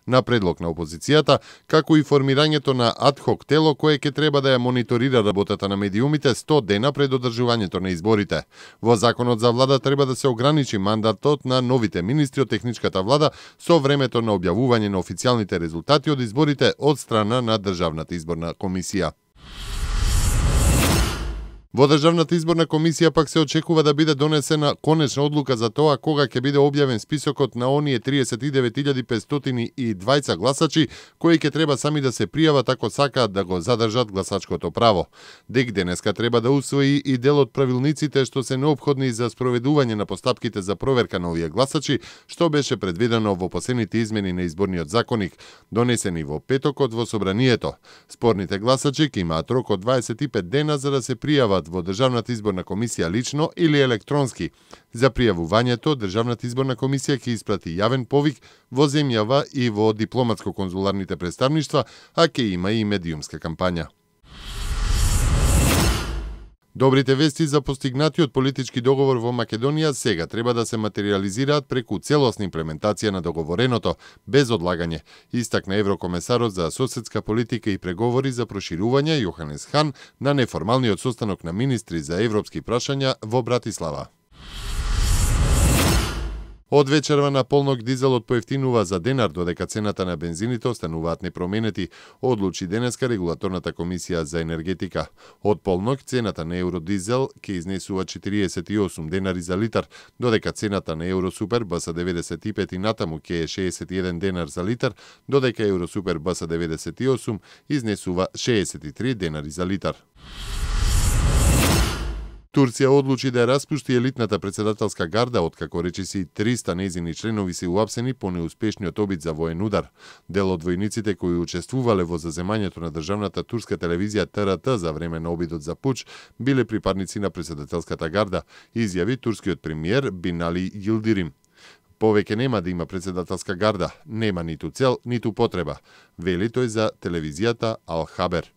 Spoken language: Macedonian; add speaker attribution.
Speaker 1: на предлог на опозицијата, како и формирањето на адхок тело кое ќе треба да ја мониторира работата на медиумите 100 дена пред одржувањето на изборите. Во законот за влада треба да се ограничи мандатот на новите министри од техничката влада со времето на објавување на официјалните резултати од изборите од страна на Државната изборна комисија. Во Државната изборна комисија пак се очекува да биде донесена конечна одлука за тоа кога ќе биде објавен списокот на оние 39.520 гласачи кои ќе треба сами да се пријават ако сакаат да го задржат гласачкото право. ДЕК денеска треба да усвои и дел од правилниците што се неопходни за спроведување на постапките за проверка на овие гласачи, што беше предвидено во последните измени на изборниот законник, донесени во петокот во собранието. Спорните гласачи ќе имаат рок од 25 дена за да се пријават во Државната изборна комисија лично или електронски. За пријавувањето, Државната изборна комисија ќе испрати јавен повик во земјава и во дипломатско-конзуларните представништва, а ќе има и медиумска кампања. Добрите вести за постигнатиот политички договор во Македонија сега треба да се материјализираат преку целосна имплементација на договореното, без одлагање, истакна еврокомесарот за соседска политика и преговори за проширување Јоханес Хан на неформалниот состанок на министри за европски прашања во Братислава. Од вечерва на полнок дизелот поевтинува за денар, додека цената на бензините остануваат непроменети, одлучи денеска регулаторната комисија за енергетика. Од полнок цената на евродизел ќе изнесува 48 денари за литар, додека цената на Евросупер БС95 и натаму ќе е 61 денар за литар, додека Евросупер БС98 изнесува 63 денари за литар. Турција одлучи да ја распушти елитната председателска гарда, откако речиси 300 нејзини членови се уапсени по неуспешниот обид за воен удар. Дел од војниците кои учествувале во заземањето на државната турска телевизија ТРТ за време на обидот за пуч биле припадници на председателската гарда, изјави турскиот премиер Бинали Јилдирим. Повеќе нема да има председателска гарда, нема ниту цел, ниту потреба, вели тој за телевизијата Ал Хабер.